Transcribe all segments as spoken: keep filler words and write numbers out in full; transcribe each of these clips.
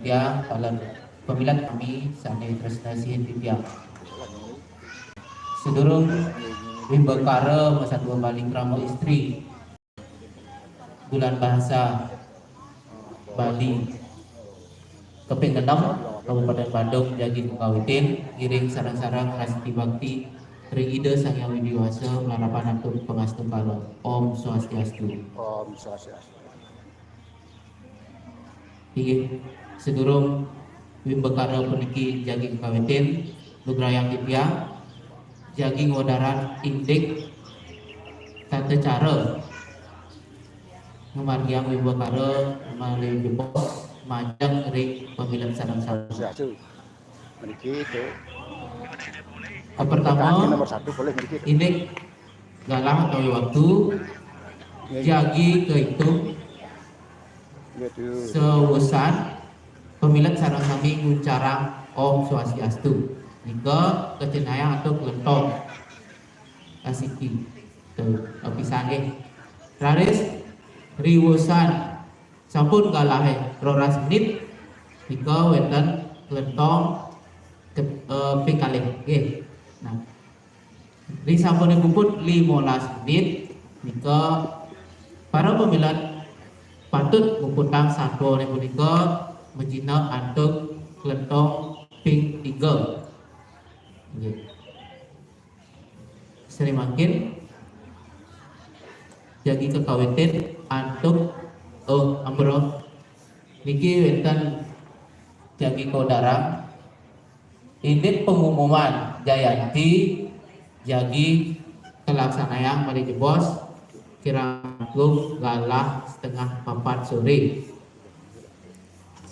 Tiang, taler pamilet kami sané tresna sihin titiang. Sedurung wimbakara masatua Bali krama istri, Bulan Bahasa Bali kaping enam, Kabupaten Badung jagi kakawitin, ngiring sareng-sareng prasasti bakti ring Ida Sang Hyang Widhi Wasa, malarapan antuk pangastungkara. Om Swastiastu. Om Swastiastu. Inggih, sedurung wimbakara puniki jagi kakawitin, lugrayang titiang jagi ngwedarang indik tata cara ngamargiang wimbakara malih jebos majeng ring pamilet sareng sami. Swastiastu. Mriki itu. Kapertama, nomor satu boleh mriki. Indik galah utawi waktu, nggih, jagi kaitung, nggih, itu, sawusan pamilet sareng sami nguncarang Om Swastiastu. Nika kacenayang antuk klentong. Asiki. Tuh, apisan nggih. Raris riwusan sampun galahé roras menit, nika wénten klentong ke-, eh, ping kalih. Nggih. Nah, ri sampuné puput limolas menit, nika para pamilet patut muputang satwané punika majina antuk klentong ping tiga. Nggih. Sané mangkin jagi kakawitin antuk, oh, ampura. Niki wénten jagi kawedar indik pangumuman Jayanti jagi kalaksanayang malih jebos kirang langkung galah setengah papat soré.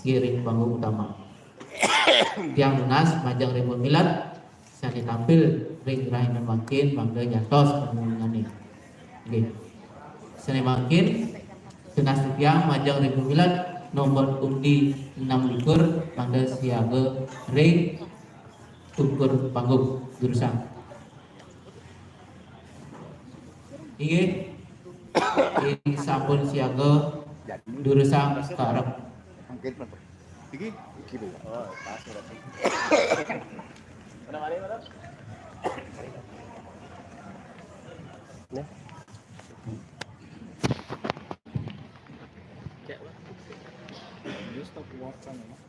Ngiring panggung utama. Tiang nunas majeng ring pamilet sané tampil ring rahina mangkin mangda nyantos pangumumané. Nggih. Sané mangkin tunas titiang majeng ring pamilet nomor undi enam likur mangda siaga ring tungkur panggung durusang. Inggih. Ing sampun siaga durusang ka arep. Iki? Iki lho. Oh, pas berarti. Mana, mana, mana? Nih. Cek, Pak. You stop work kan, ya?